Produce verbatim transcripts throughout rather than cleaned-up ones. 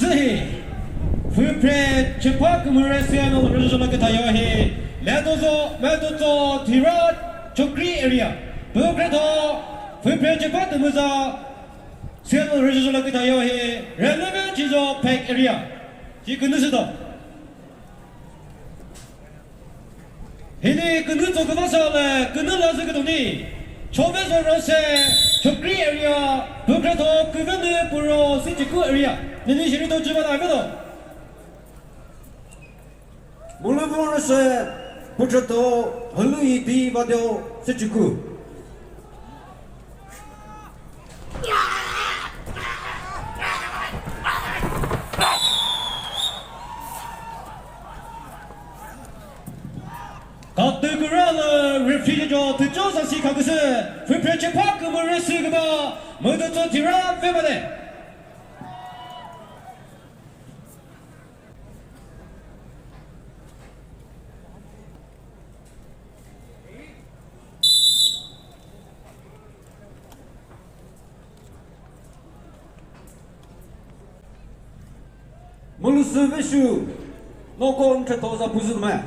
Sühi, füpre chepha kümüre süyano rüzholo küthayo hi, Medozo, Medozo, Thira, Chokri area, pükre tho, füpre chepha kümüza süyano rüzholo küthayo hi, Releve Chizo, Phek area, chi künü südo. Hini künü tsoküva sale, künü lazü kütoni. Chove zoro se, Chokri area, pükre tho, küvenü puro, Süchiku area. Nini shiri to chiva da vedo. Mulu voro se, pükre tho, hulu idi vadeo, Süchiku. Katü küralü referee jo tücho sasi khaküsü, füpre chepha kümüre sü küba, müdütso Thira vemade. Mulusu Veshu, noko ntre toza püzü me.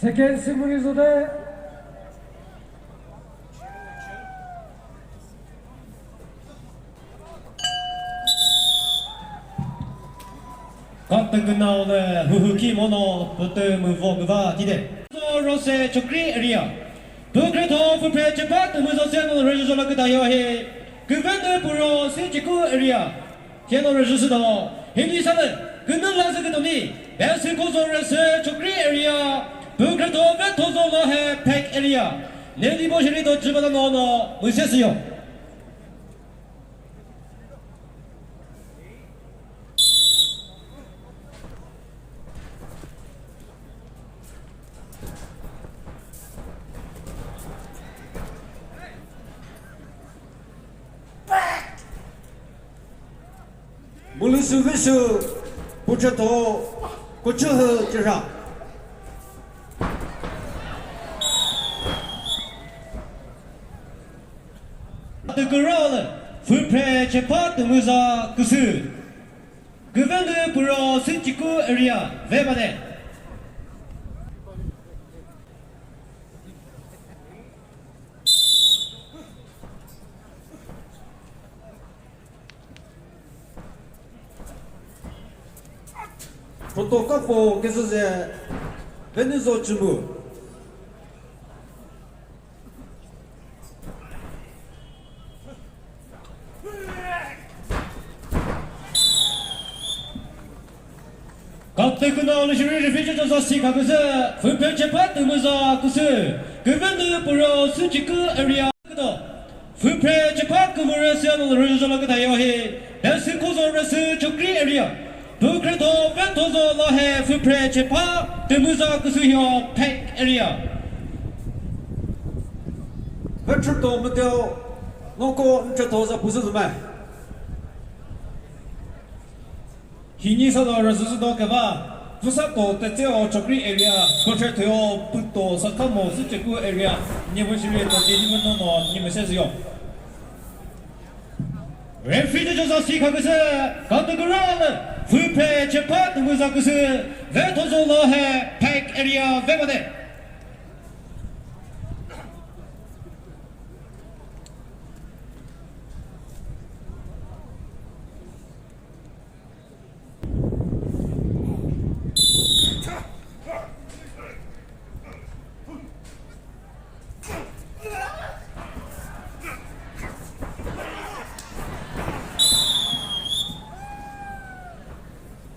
Second simuni zode. Katü künao le huhuki mono pütü müvo küva tide. Rose Chokri area. Pükre tho füpre chepha tümüzo seno rüzholo küthayo hi. Küvenü puro Süchiku area. Seno rüzhü südo. Hini sale. Künü lazü kütoni. Besi kozo rüsü Chokri area. Pükre tho ve thozo lo he Phek area. Neni bo shiri do chiva da no no. Müsesiyo. Mulusu Veshu, pükre tho, kuchuhu chira. Tüküralü, füpre chepha tümüza küsü. Küvenü puro Süchiku area, vemade. Protokol po küzüze Venizo Chimu. Katü künao le shiri referee cho zasi khaküsü, füpre chepha tümüza küsü, küvenü puro Süchiku area. Füpre chepha kümüre süyano rüzholo küthayo hi, besi kozo rüsü Chokri area. Pükre tho ve thozo lo he füpre chepha tümüza küsü hio Phek area. Ve chüto müteo noko nche thoza püzü züme. Hini sado rüzü südo küva, Vüsato Tetseo Chokri area, pükre tho püto Sakamo Süchiku area, nyi vü shiri to didi mü no no nyi message yo. Referee cho zasi khaküsü, katü küralü, füpre chepha tümüza küsü, ve thozo lo he Phek area vemade.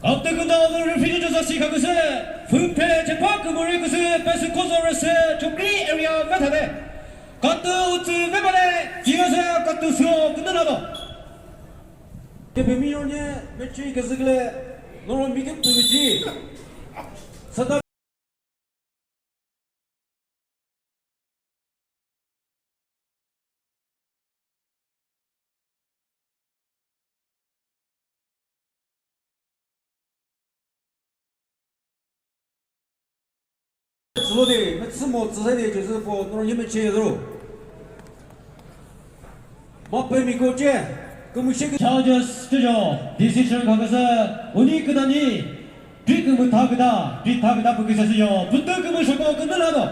Katü künao le referee cho zasi khaküsü, füpre chepha kümüre küsü, besi kozo rüsü, Chokri area vethade. Katü utsü vemade, chiyose katü süo künü nado. Tepemi yone mechi küzükle, noro mi kütü mechi. Sata Tsülo de, metsümo tsüsa de, jüzü po, noro nyeme che yoro. Mapemi koche, kümüshe kü- Charges chüjo, decision khaküsü, uni küdani, tri kümü tha küda, tri tha küda pü küsasü yo, pütü kümü shoko künü lado.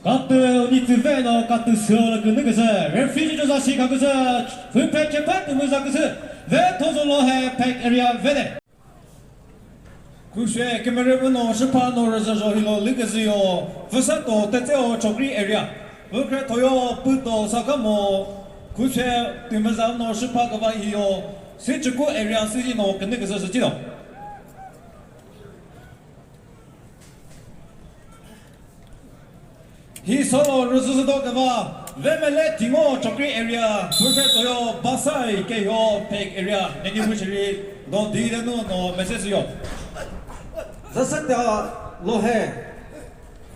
Katü ni tsü ve no katü sü la künü küsü, referee cho za shi khaküsü, fü phe che phe tümü za küsü, ve thozo lo he Phek area vede. Khushe kümüre pü no shüpha no rüzü zho hilo lüküzü yo, Pfüsato Tetseo Chokri area. Pükre thoyo püto sakamo, khushe tümüza no shüpha kava hiyo, Sichuku area siji no künü küzü sü chino. Hi solo rüzüzü do küva, Vemele Tingo Chokri area, Pükre thoyo Basai Keyo Phek area, nini müchiri do di de nu no message yo. Zasakta lo he,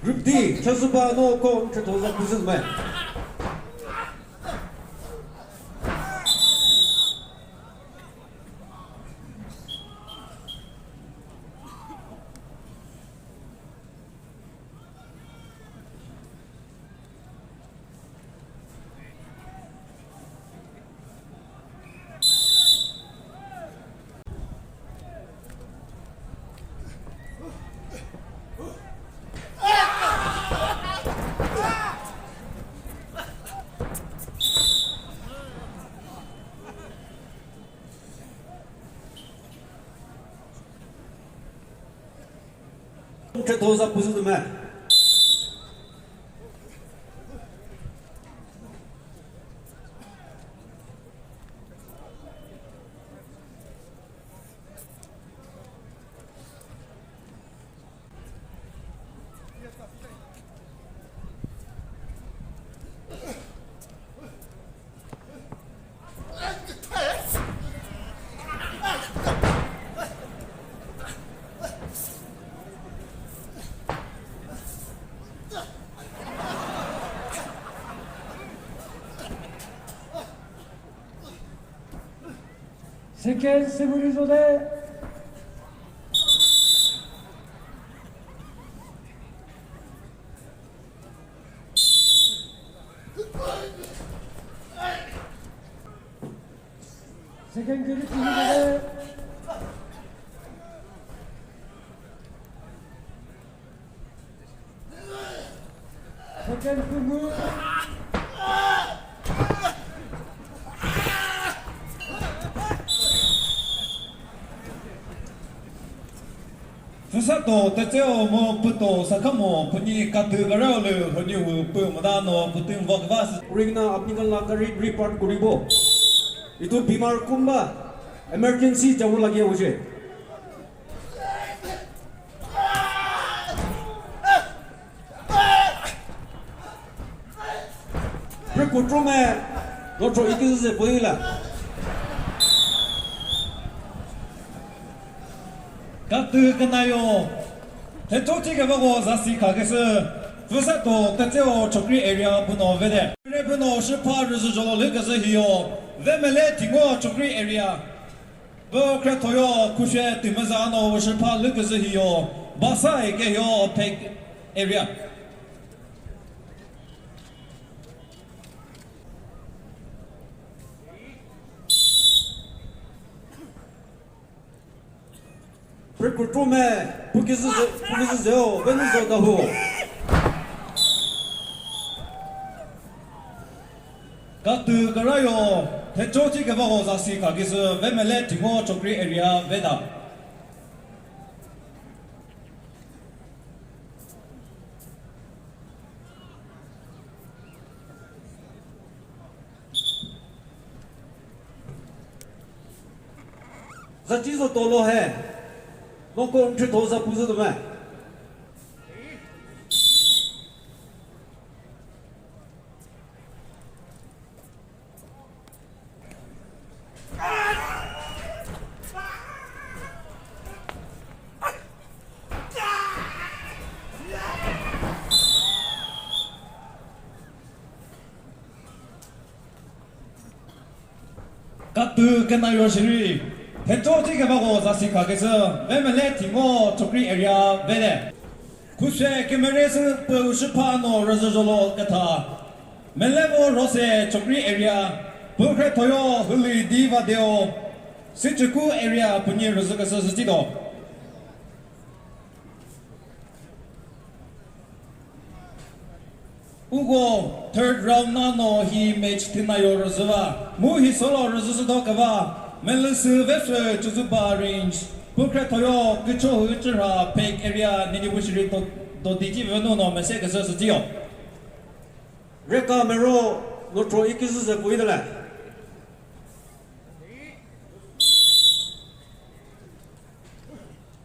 Group D, Chasuba no ko mthe thoza püzü me. Mthe thoza püzü tüme. Second, Simuri Zode. Second, Giri Simuri Zode. Second, Kumu. Pfüsato Tetseo mu püto Sakamo püni katü gareo lü hünyi hu pü müta no pütü mva küva sü. Ring na apni khan la gari report kuribo. Itu bimar kumba emergency jawo lage hoise. Pre kutrume, dotro ikizü se boyila. Katü kanayo, thetho thikevako zasi khaküsü, Pfüsato Tetseo Chokri area püno vede. Re püno shüpha rüzü jolo lüküzü hiyo, Vemele Tingo Chokri area. Pükre thoyo khushe tümüza no shüpha lüküzü hiyo, Basai Keyo Phek area. Pre kutrume, pukizü ze-, pukizü zeo, Venuzo Dahu. Katü karayo, thetho thikevako zasi khaküsü, Vemele Tingo Chokri area veda. Zachi zo tolo he. Noko ntri tho za puzü tüme. Atü kenayo shiri, phetho thi kebako zasi khakesü, Vemele Thingo Chokri area vele. Khuswe kemere sü pü ushipha no rüzü zolo ketha. Melevo Rose Chokri area, Pukre Thoyo Hüli Diva Deo, Sichuku area pünyi rüzü kesü sütido. Uko third round na no hi match thinayo rüzüva. Mu hi solo rüzü südo kava. Melüsü Vesü Chozuba range. Pukre Thoyo Kücho Hü Chüra Phek area nini bushiri do, do diji venu no mese kesü sütiyo. Reka mero lotro ikizü ze puidele.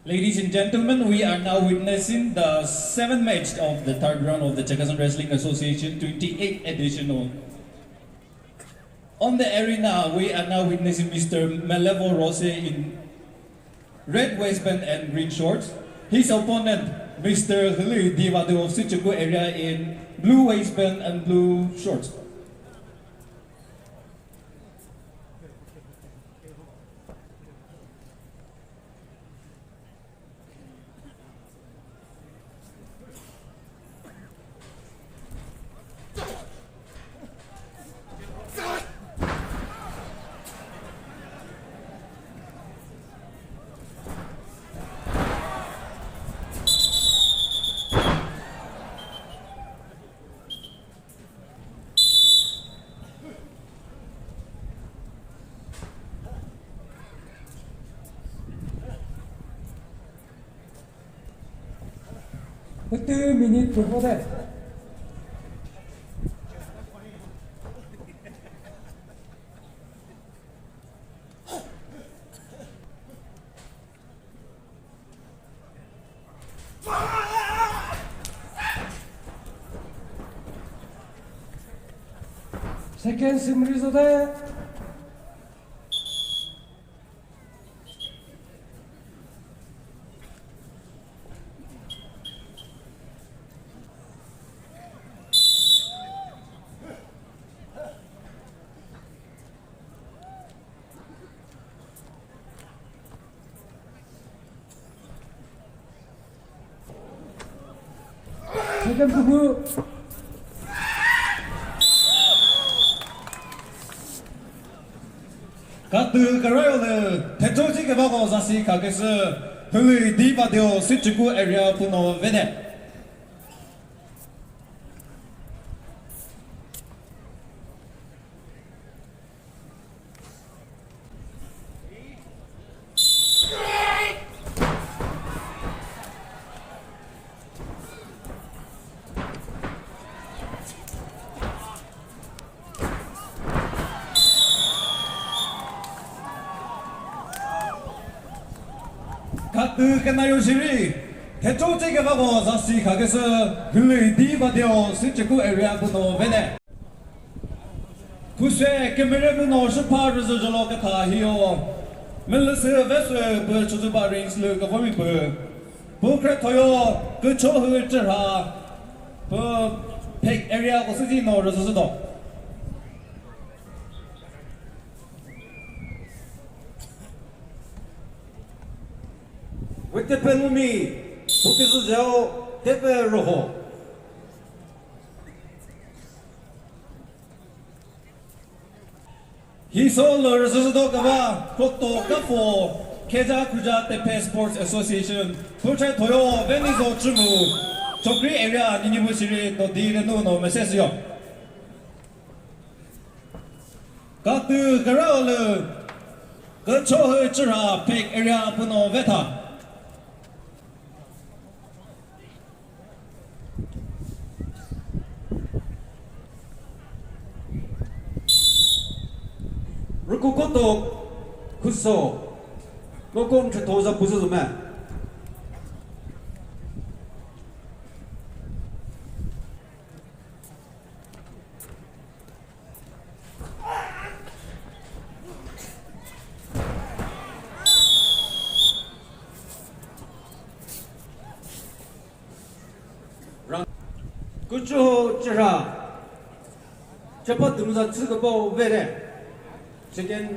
Ladies and gentlemen, we are now witnessing the seventh match of the third round of the Chakhesang Wrestling Association twenty-eighth edition of. On the arena, we are now witnessing Mister Melevo Rose in red waistband and green shorts. His opponent, Mister Hüli Divadu of Sichuku area in blue waistband and blue shorts. Pütü minute püpode. Second sümri zode. Second puku. Katü karayo le, phetho thi kebako zasi khakesü, Hüli Divadeo Sichuku area puno vene. Katü kenayo shiri, phetho thi kebako zasi khakesü, Hüli Divadeo Sichuku area puno vene. Khuswe kemere mu no shüpha rüzü jolo ketha hiyo. Melüsü Vesü pü Chozuba range lü kavomi pü. Pukre Thoyo Kücho Hü Chüra pü Phek area ko süzi no rüzü südo. Wetepe lumi, pukizü zeo, tepe roho. Hi solo rüzü südo kava, Koto Kafo, Kheja Khuja Tepe Sports Association, Pukre Thoyo Venizo Chümu, Chokri area ninibu shiri to di renu no message yo. Katü karaolü, Kücho Hü Chüra Phek area puno vetha. Rükukoto Khuso, Kokong Chethoza Puzüzume. Rang-, Kücho Chüra, Chapa Dumuza Tsükabo Vere, second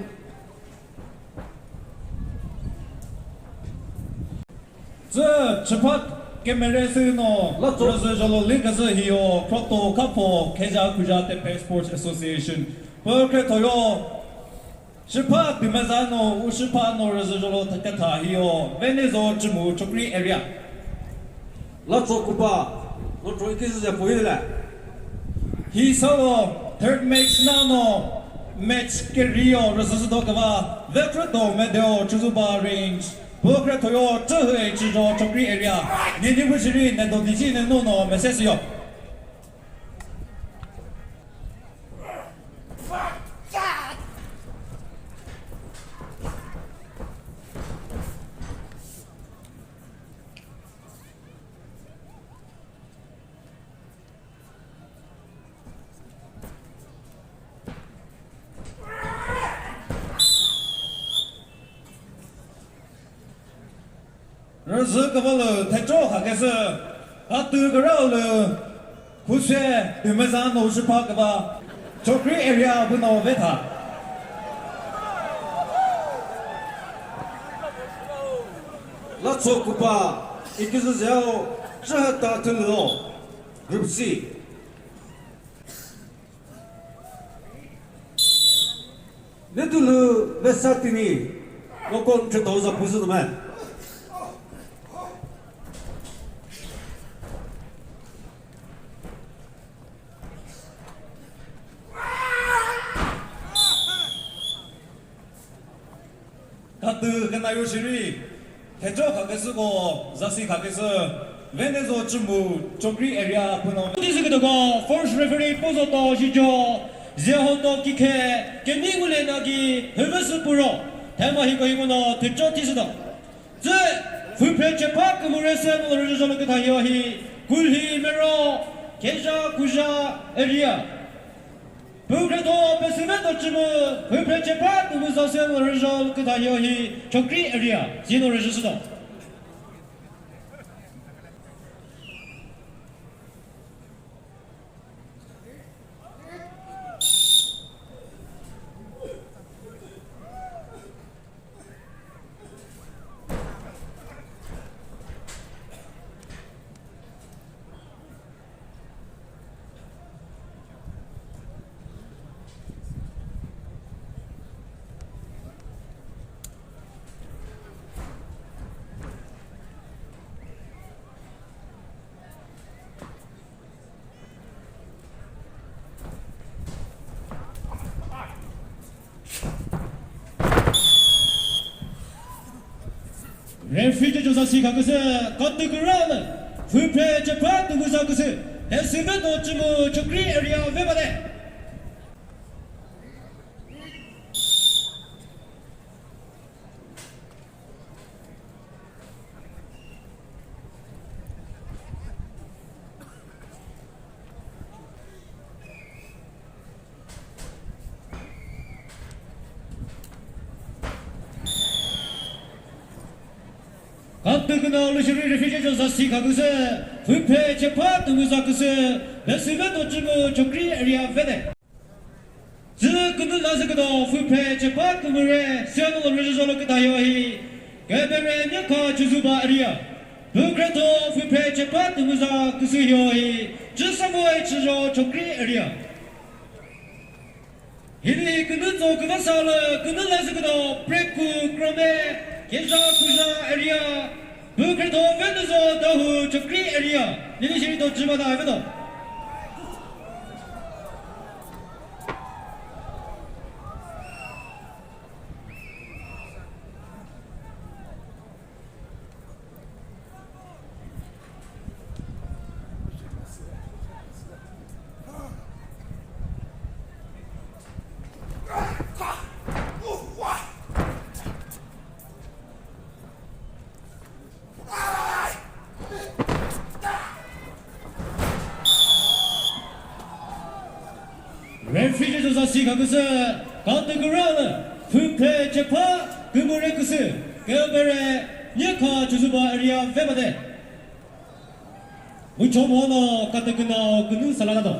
Sü chüpha kemere sü no, la cho. Rüzü jolo li küzü hiyo, Proto Kapo, Keja Kuja Tepe Sports Association. Pü kre toyo, chüpha bimeza no, u chüpha no rüzü jolo thakatha hiyo, Venezo Chümu Chokri area. La cho kupa, no cho iki zü po ile. Hi solo, third match na no, match keriyo, rüzü sü do kava, Vekre do Medeo, Chuzuba Range. Pü kre thoyo, Chühü Chijo Chokri area. Nini bu shiri, ne do dichi ne no no, message yo. Rüzü küva lü thecho khakesü, atü kürao lü khushe tümeza no shüpha küva, Chokri area bu no vetha. La cho kupa, ikizü zeo, chühata thülüo, Group C. Ne tülü vesa tini, nokon chütao za püzü nüme. Katü kena yo shiri, thecho khakesü ko, zasi khakesü, Venezo Chümu, Chokri area püno. Tisi kütoko, first referee pozo to shijo, zehoto kikhe, keni ngule nagi, hüvüsü puro, thema hiko hiko no, thecho tisi do. Zü, füphe chepa kümüre se mo rüzü jolo kütha yo hi, kulhi mero, Keja Kuja area. Pükre do pesüme do chümü, püpre chepa tümüza seno rüzhal kütha yo hi Chokri area, zino rüzhü sü do. Referee judge sa si khaküsü, katü küralü, füphe chepha tümüza küsü, Hesüme do chümü Chokri area vebade. Katü küna lüshiri referee judge sa si khaküsü, füphe chepha tümüza küsü, Hesüme do chümü Chokri area vede. Zü künü la zü küdo füphe chepha kümüre, siyano lo rüzü zolo küta yo hi, Kebere Nyakha Chozuba area. Pükretho füphe chepha tümüza küsü yo hi, Chüsamoe Chüjo Chokri area. Hili künü tso küva sala künü la zü küdo Preku Krome, Keja Kuja area. Pükretho Venuzo Dahu Chokri area. Nini shiri do chima da vedo. Referee judge sa si khaküsü, katü küralü, füphe chepha kümüre küsü, Kebere Nyakha Chozuba area vebade. Uchomono katü küna künü salana do.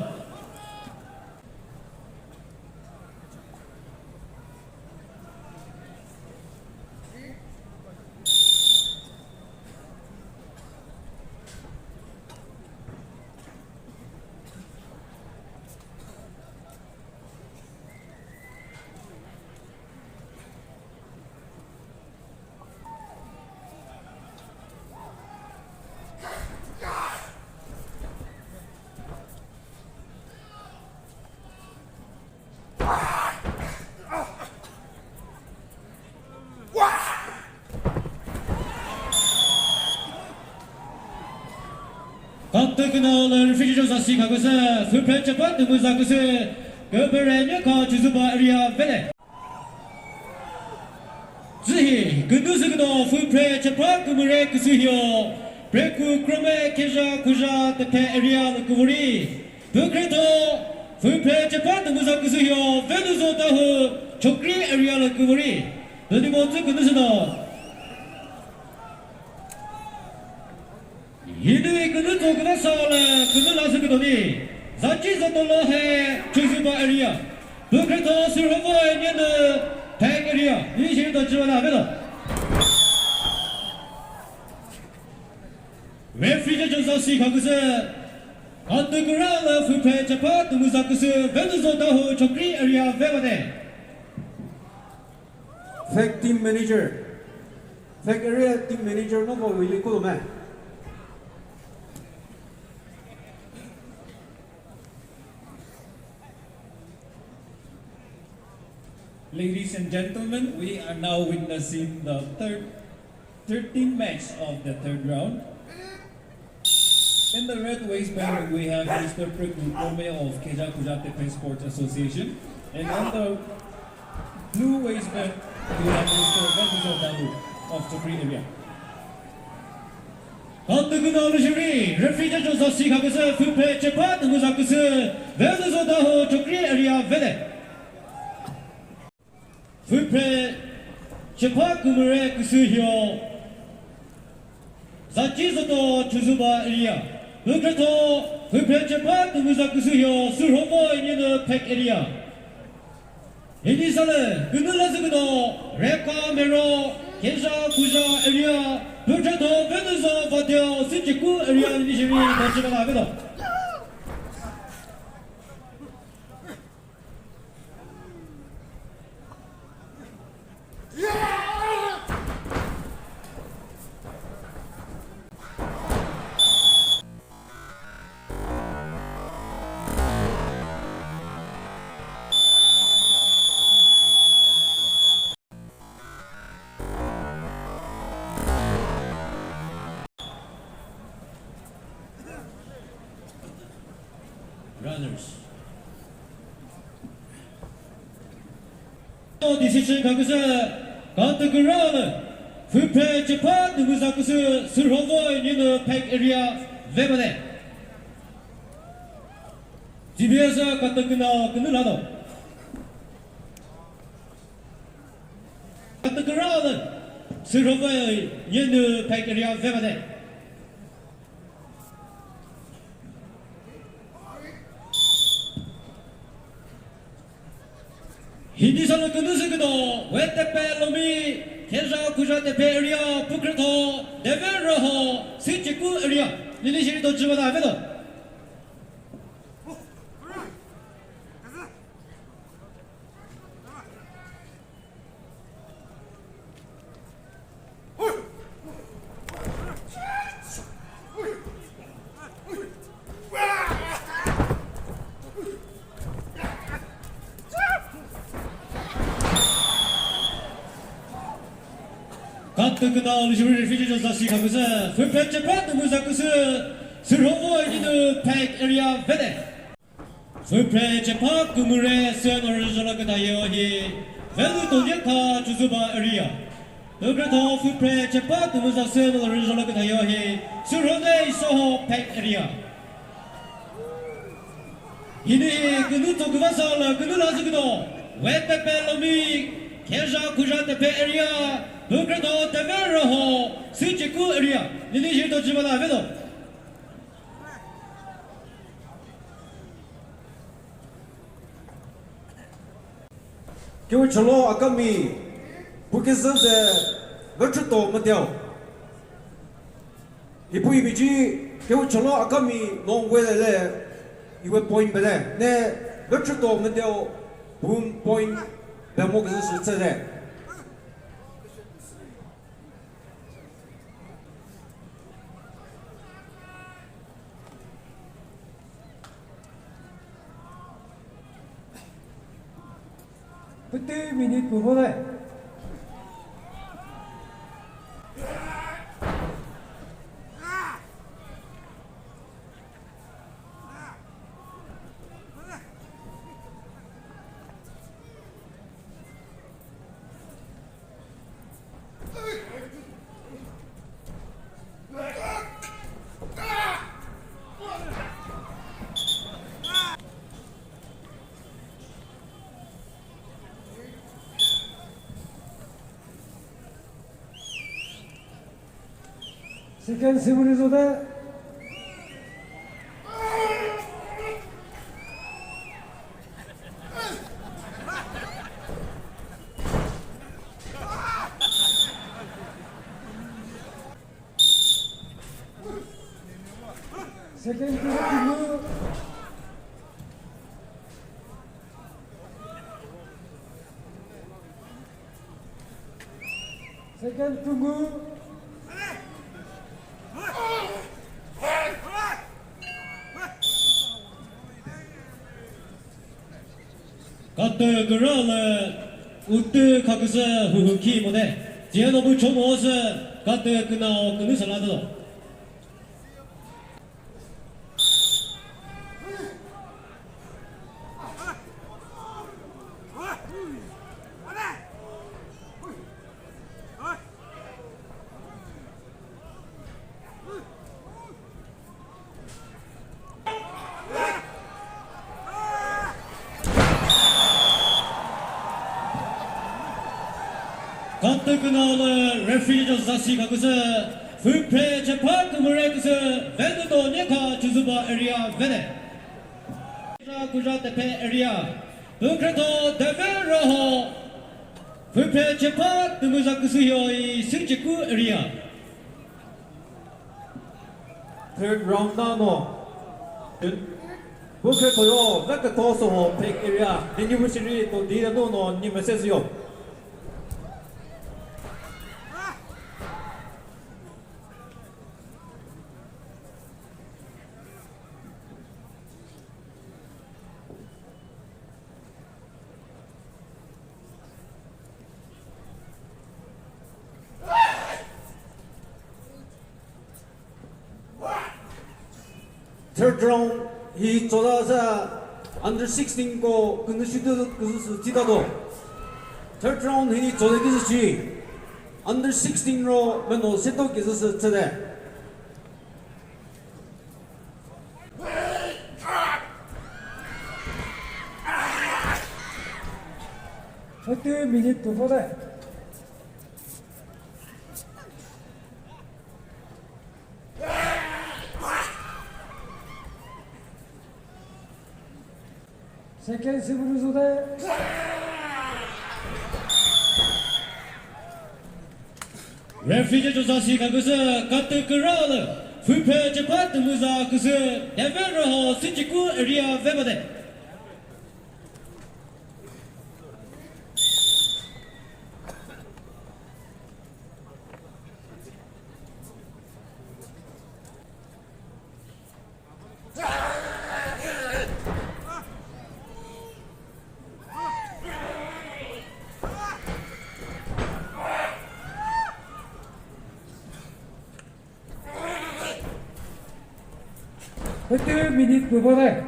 Tüküna lü referee judge sa si kha küsü, füpre chepa tümüza küsü, Göbere Nyakha Chozuba area vele. Zühi, künü zü küdo füpre chepa kümüre küsü hio, Preku Krome Kheja Khuja Tepe area lü küvori. Pükretho, füpre chepa tümüza küsü hio, Venuzo Dawhuo Chokri area lü küvori. Dönimo tsü künü zü no. Yini künü to künü sa le künü la sü küdo ni. Zachi Zotolo he Chozuba area. Pükretho Sürhovo Nyinü Phek area. Yini shiri to chiwa na vedo. Referee judge sa si kha küsü. Kantü kura le füpre chepa tümüza küsü Venuzo Dawhuo Chokri area vevade. Phek team manager. Phek area team manager no vo wili kulo me. Ladies and gentlemen, we are now witnessing the third, thirteenth match of the third round. In the red waistband, we have Mister Preku Kome of Kheja Khuja Tepe Sports Association. And in the blue waistband, we have Mister Venuzo Dawhuo of Chokri area. Kantü künü lü shiri, referee judge sa si kha küsü, füpre chepa tümüza küsü, Venuzo Dawhuo Chokri area vele. Füpre chepa kümüre küsü hio, Zachi Zoto Chozuba area. Pükretho, füpre chepa tümüza küsü hio, Sürhovo Nyinü Phek area. Hini sale, künü la zü küdo, Reka Mero, Kheja Khuja area, pükretho Venuzo Vadeo, Sücheku area, yini shiri to chiwa na vedo. Runners. Decision kha küsü, kantü kura lü, füpre chepa tümüza küsü, Sürhovo Nyinü Phek area vemane. G B S kantü künü künü la do. Kantü kura lü, Sürhovo Nyinü Phek area vemane. Hini salo künü sü küdo, Wetepe Lomi, Kheja Khuja Tepe area, pükretho, Deve Roho, Sücheku area, yini shiri to chiwa na vedo. Kantü künü lü shiri referee judge sa si kha küsü, füpre chepa tümüza küsü, Sürhovo Nyinü Phek area vede. Füpre chepa kümüre sü no rüzhola kütayo hi, Velu Tonyakha Chozuba area. Pükretho füpre chepa tümüza sü no rüzhola kütayo hi, Sürhonei Soho Phek area. Hini künü to küva sa lü künü la zü küdo, Wetepe Lomi, Kheja Khuja Tepe area, pükretho Deve Roho, Sücheku area, yini shiri to chiwa na vedo. Keu cholo akami, pu küzü ze, Vechüto Müteo. Ipu ibiji, keu cholo akami, no welele, iwe point bele, ne, Vechüto Müteo, pu point, bemo küzü sü tsele. Pütü minute pü vole. Second simuri zote. Second simuri. Second tungu. Katü küralü utü khaküsü huhuki mode. Tieno bu chomo sü katü künao künü salado. Katü künalü referee cho zasi kaküsü, füpre chepha kümüre küsü, Venüto Nyekha Chozuba area vene. Kuja Tepe area, pükretho Deve Roho, füpre chepha tümüza küsü hioi Süchiku area. Third round na no. Bukhe toyo, vekütho soho, Phek area, nini bushiri to di no no ni message yo. Third round hi choda sa under sixteen ko künü shütü küzü sü tita do. Third round hi choda küzü shi under sixteen ro meno seto küzü sü tsede. Thirty minute to go there. Second simuri zote. Referee cho zasi kaküsü katü küralü füphe chepha tümüza küsü Deve Roho Süchiku area vebade. Thirty minute pübore.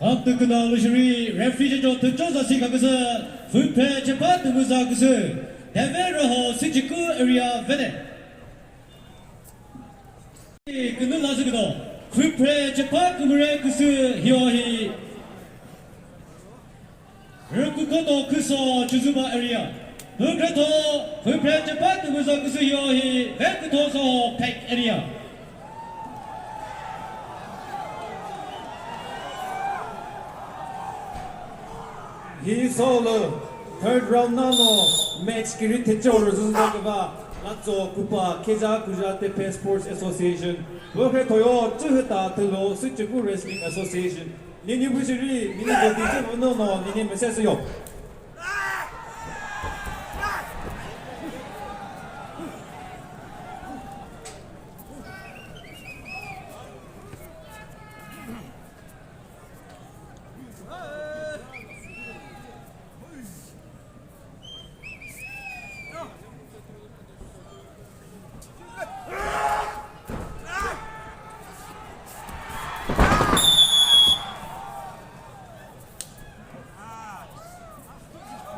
Katü künalü shiri referee cho thücho zasi kaküsü, füphe chepha tümüza küsü, Deve Roho Süchiku area vene. Künü lazü küdo, füphe chepha kümüre küsü hiohi. Rükükhoto Küso Chozuba area. Pükretho, füphe chepha tümüza küsü hiohi, vekütho soho Phek area. Hi solo third round nano match kiri thecho rüzüzüda küva, Latso Kupa Kheza Kuja Tepe Sports Association. Pükrethoyo Chühüta Thülo Süchiku Wrestling Association. Nini bujiri, nini bati che vüno no, nini message yo.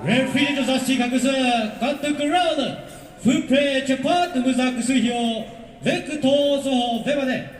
Referee cho zasi kaküsü, katü küralü, füphe chepha tümüza küsü hio, vekütho soho vebade.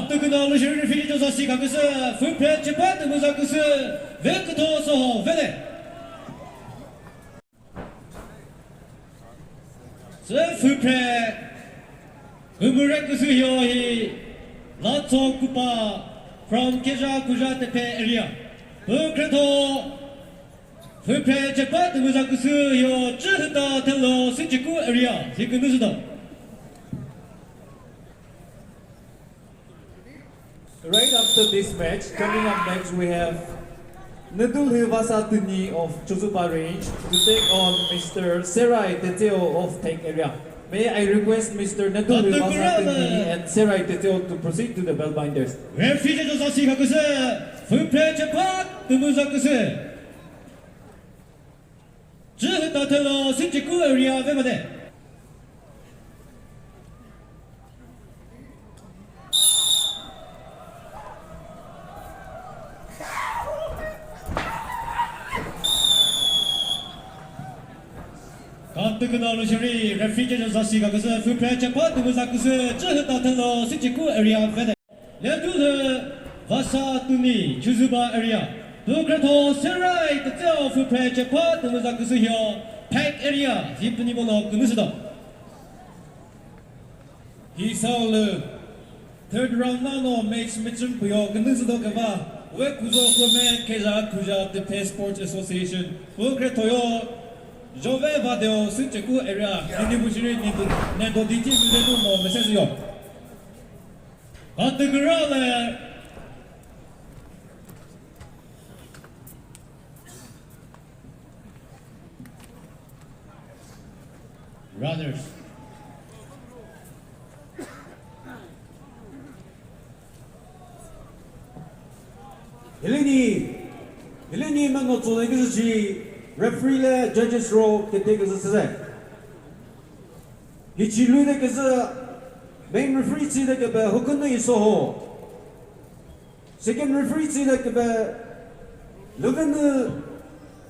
Tüküna lü shiri fili to zasi kaküsü, füpre chepa tümüza küsü, ve kütho soho vele. Sü füpre kümüre küsü hio hi Latso Kupa from Keja Kuja Tepe area. Pü kretho füpre chepa tümüza küsü hio Chühüta Thelo Süchiku area. Zikünü südo. Right after this match, coming up next, we have Nüdulhü Vasa Tuni of Chozuba Range to take on Mister Serai Teteo of Thek area. May I request Mister Nüdulhü Vasa Tuni and Serai Teteo to proceed to the belt binders. Referee cho zasi kaküsü, füpre chepa tümüza küsü. Chühüta Thelo Süchiku area ve made. Katü künao lü shiri, referee judge zasi kaküsü, füpre chepa tümüza küsü, Chühüta Thelo Süchiku area vede. Letulü Vasa Tuni, Chozuba area. Pü kretho Serai Teteo füpre chepa tümüza küsü hio, Phek area, zipni bono künüsü do. Hi saulü third round nano match müchüm püyo künüzü do küva, we kuzo kome Keja Kuja Tepe Sports Association, pü krethoyo, Jove Vadeo Sücheku area, nini bushiri nidu, nedo diti müdenu mo mesezü yo. Katü kürale. Brothers. Hilüni, hilüni meno tsole küzü chi referee le judges ro kete küzü süze. Hichi lü de küzü main referee chi de kübe hükünü isoho. Second referee tsile kübe Lüvenü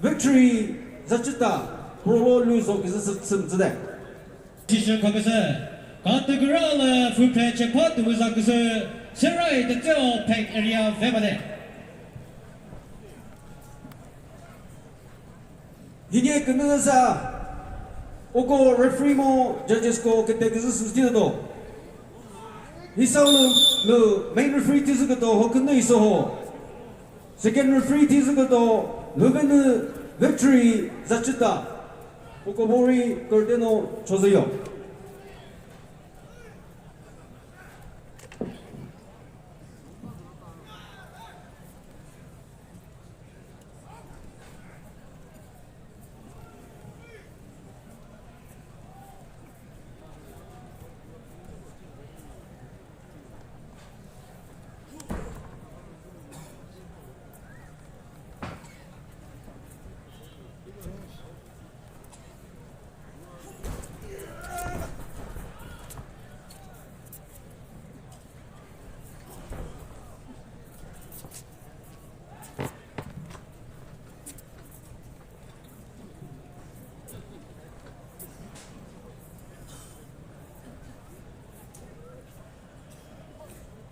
Victory Zachita, prolo lü zo küzü sü-, sümtsüde. Decision kaküsü, category lü füphe chepa tümüza küsü, Serai Teteo Phek area vebade. Hini künüza, uko referee mo judges ko kete küzü süzüdo. Hisa lü, lü main referee tizü küto ho künü iso ho. Second referee tizü küto Lüvenü Victory Zachita. Uko bori kürteno chozüyo.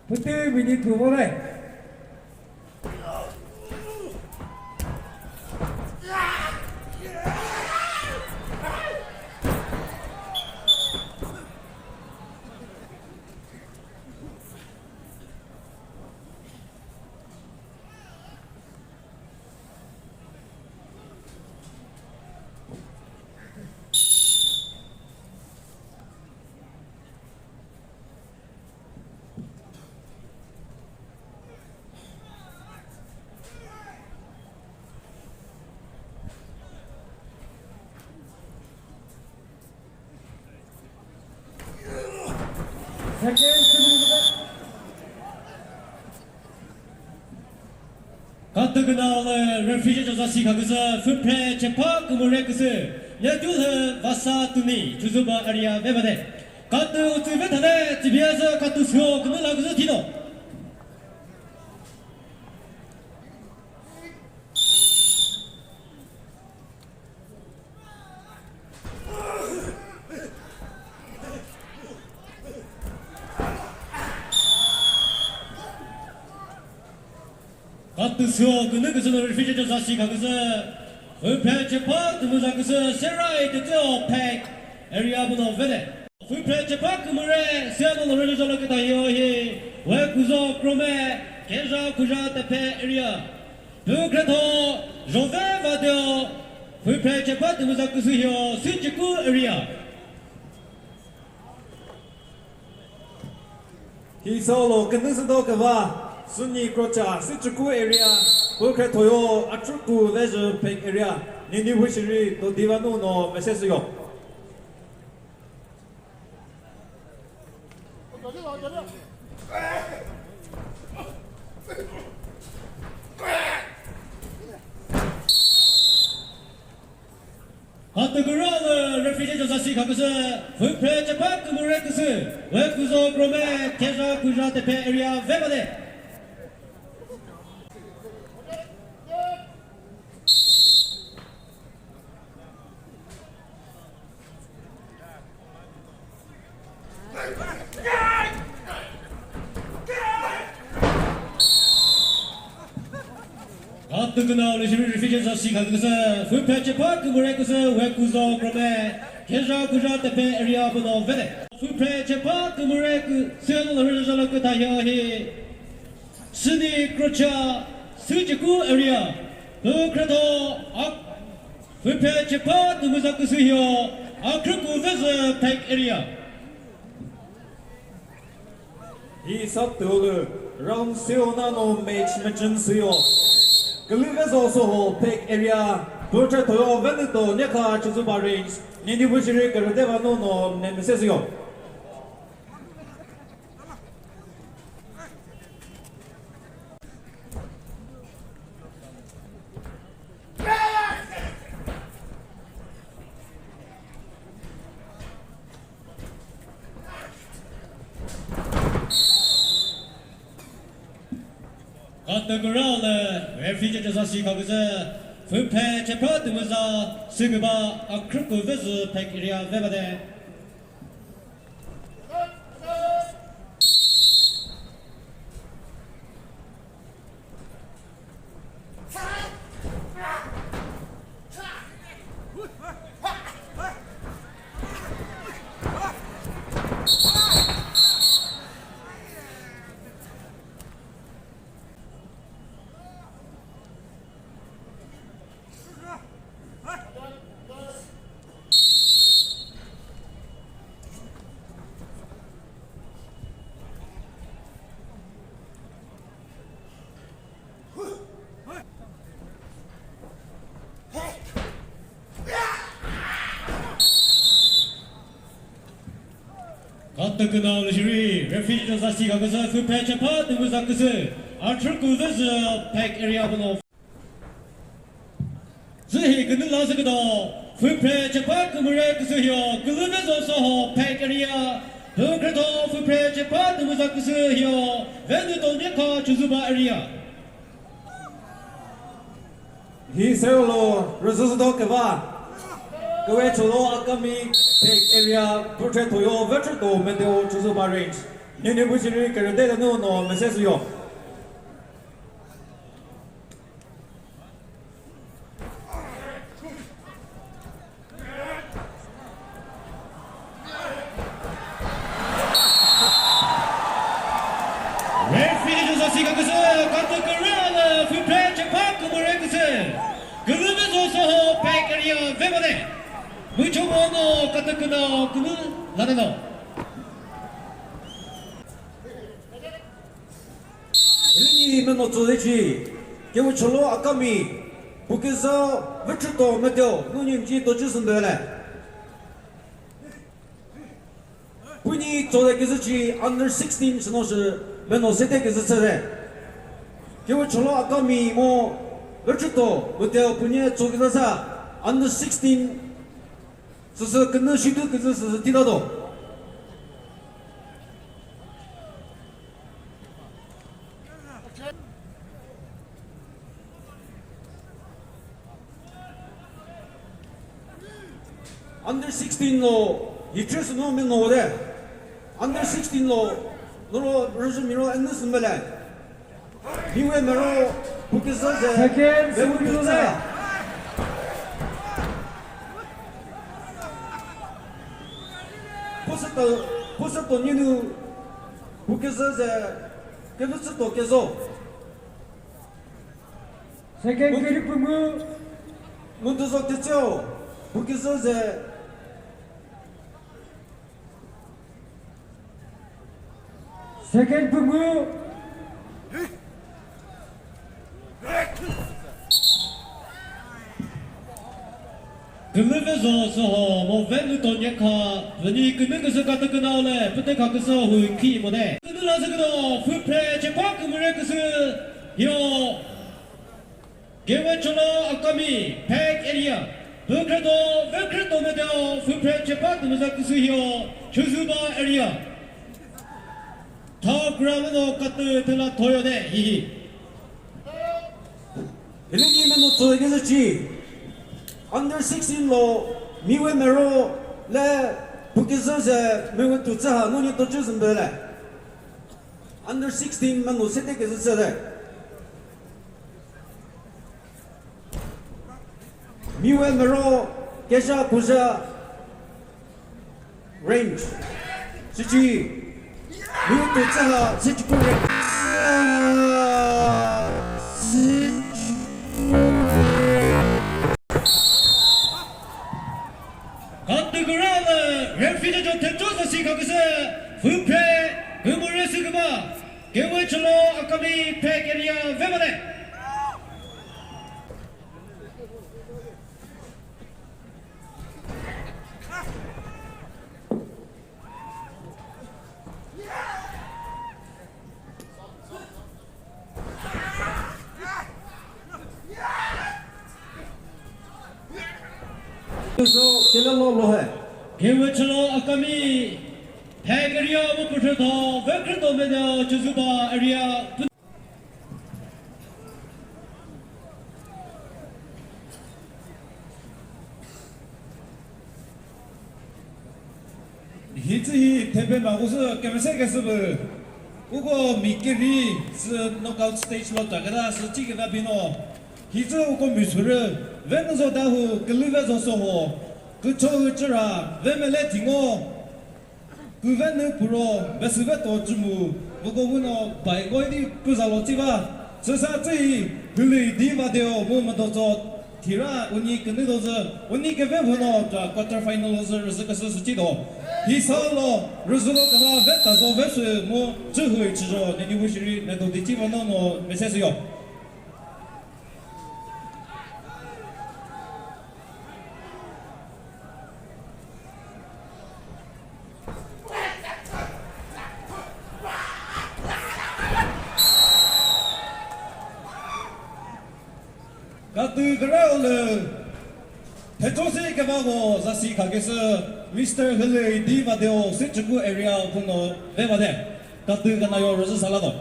Pütü minute püvo le. Katü künao lü referee cho zasi khaküsü, füpre chepa kümüre küsü, Letulhü Vasa Tuni, Chozuba area vebade. Katü utsü vethale, tsibiyazü katü sio kümüla küsü thino. Sio künü küsü no referee judge sa shi kha küsü. Füphe chepha tümüza küsü Serai Tetseo Phek area bu no vede. Füphe chepha kümüre sio no lori jalo küta hio hi. We kuzo krome Kheja Khuja Tepe area. Pükretho Jove Vadeo. Füphe chepha tümüza küsü hio Süchiku area. Hi solo künüsü do küva, Suni Krocha, Süchüku area, Pukre Thoyo, Achuku Vezü Phek area, Nini Bushiri, do Divanu no message yo. Category lü referee judge sa shi kha küsü, füphe chepha kümüre küsü, we kuzo krome Kheja Khuja Tepe area vebade. Katü künao lü shiri referee judge sa shi kha küsü, füphe chepha kümüre küsü, we kuzo krome Kheja Khuja Tepe area bu no vede. Füphe chepha kümüre küsü no lü referee judge küta hio hi. Süni Krocha, Süchiku area. Pükretho ak Füphe chepha tümüza küsü hio, Akhruku Vezü Phek area. Hi sap tüolü round seo nano match machine seo. Külü Vezü Soho Phek area, Pükre Thoyo Venüto Nyekha Chozuba range, Nini Bushiri Kürüte Vanu no ne message yo. Category lü referee judge sa shi kha küsü, füphe chepha tümüza süküba Akhruku Vezü Phek area vebade. Katü künao lü shiri, referee judge sa shi kha küsü, füphe chepha tümüza küsü, Akhruku Vezü Phek area bu no. Zü hi künü la zü küdo, füphe chepha kümüre küsü hio, Külü Vezü Soho Phek area, Pükretho füphe chepha tümüza küsü hio, Venüto Nyekha Chozuba area. Hi seo lü rüzü sü do küva. Küve Cholo Akami Phek area, Pükre Thoyo Vetrüto Meteo Chozuba range. Nini Bushiri Kürüte Vanu no message yo. Referee judge sa shi kha küsü, katü künao lü füphe chepha kümüre küsü. Külü Vezü Soho Phek area vebade. Mücho mono katü künao künü la de no. Hilüni meno tsülichi, Kevucholo Akami, Pukeza Vetrüto Meteo, nunimchi tochi sündele. Puni tsole küzüchi under sixteen sino shi meno sete küzü tsere. Kevucholo Akami mo Vetrüto Meteo puni tso küzü sa under sixteen Süsü künü shitu küzü süsü tita do. Under sixteen lo, hiche sü no mi no de. Under sixteen lo, nuro rüzü miro enü sü mele. Hiwe mero, Pukizü ze. Second, Vemütütsa. Second. Kusüto, kusüto ninu. Pukizü ze. Kevütsüto kezo. Second, Mut-, Kiri Püngu. Mutuzo Tetseo. Pukizü ze. Second Püngu. Kümüve zo soho, mo Vemüto nyekha, veni kümü küsü katü künao le, pütü kha küsü hu khi mo de. Künü la zü küdo, füpre chepa kümüre küsü, yo. Gewecholo Akami, Phek area. Vükredo, vükredo medeo, füpre chepa tümüza küsü hio, Chozuba area. Tha kura meno katü tela thoyo de, hihi. Hilüki meno tsoyi küzü chi. Under sixteen lo, Miwe Mero le, Pukizü ze, Miwe Tutsaha, nuni tochu zümbele. Under sixteen manu sete küzü sete. Miwe Mero Kesha Kuja range. Sichi. Miwe Tutsaha Sichiku range. Katügüra le referee judge Tetseo Sasi khaküse, füpre, kümüre sü küba, Gewecholo Akami Phek area vemane. So, kele lo lo hai. Gewecholo Akami, Phek area mu püthü tho, vekre do mede Chozuba area. Hitsü hi thepe makusü kemese kesü bü. Uko mi kiri sü knockout stage lo takada sü chikada bino. Hitsü uko mi sürü. Venüzo dahu külüve zo soho. Kücho hüchüra. Vemele tingo. Küvenü puro, besüve to chümu, vüko vüno, bai ngoi di küzalo chiva, süsa tsühi, hülü di vadeo, mu mütotso, thira, uni künü dozü, uni keve vüno, ta quarter final dozü, rüzü küsü süchi do. Hi salo, rüzü lo kava, ve tazo ve sü, mu, chühü chüjo, nini wishiri, ne do di chiva no, no, mese sü yo. Katü kürao lü, Tetseo Sasi kebako zasi khakesü, Mister Hülü di vadeo, Sichuku area kuno ve vade. Katü kanayo rüzü salado.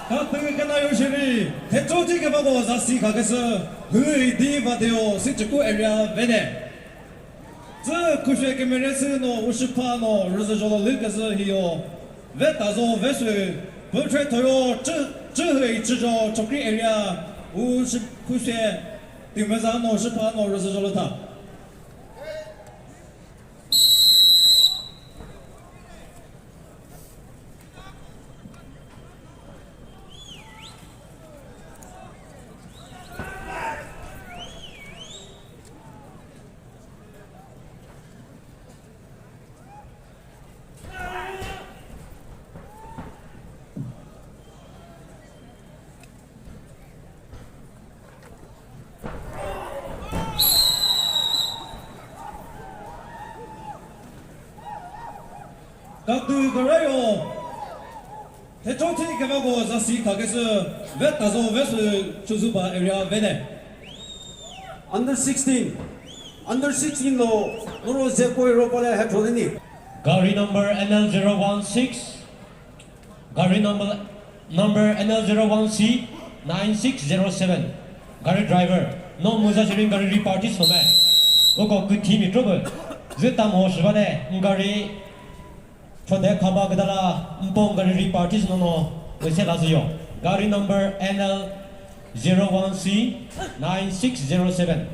Katü kena yo shiri, Tetseo Sasi kebako zasi khakesü, Hülü di vadeo, Sichuku area vede. Tsü khushe kümüre sü no ushipha no rüzü jolo lü küzü hiyo. Vetazo Vesü, pütre thoyo chü, chühüi chüjo Chokri area, ushi khushe tümüza no ushipha no rüzü jolo tha. Katü karayo. Thecho thi kevako zasi khakesü Vetazo Vesü Chozuba area vene. Under sixteen. Under sixteen lo nuro zekoi ropale hetho nini. Gari number N L zero one six. Gari number, number N L zero one C nine six zero seven. Gari driver, no müza shirin gari repartis no me. Oko küthi mi trouble. Zeta mo shibane, gari Chode khaba küdala mpong gari repartis nono wese la züyo. Gari number N L zero one C nine six zero seven.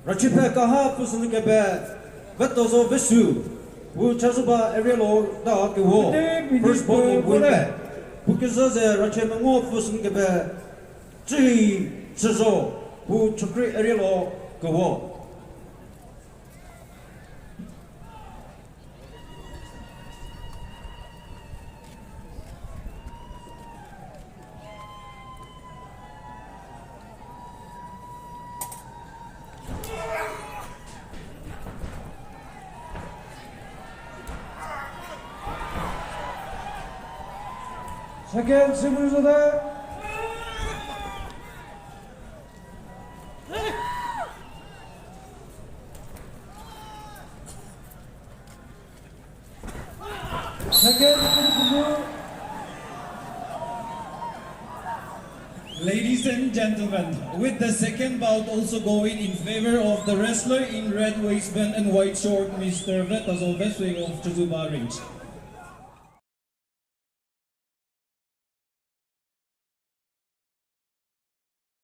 Rachiphe kaha püsünü kebe Vetozo Vesu, pu Chazuba area lo da kewo, first ball lo win pe. Pu küzü ze Rache Mengo püsünü kebe Chihi Chizo, pu Chokri area lo kewo. Second, Simon Zada. Second, Simon. Ladies and gentlemen, with the second bout also going in favor of the wrestler in red waistband and white short, Mister Vetazo Vesui of Chozuba Range.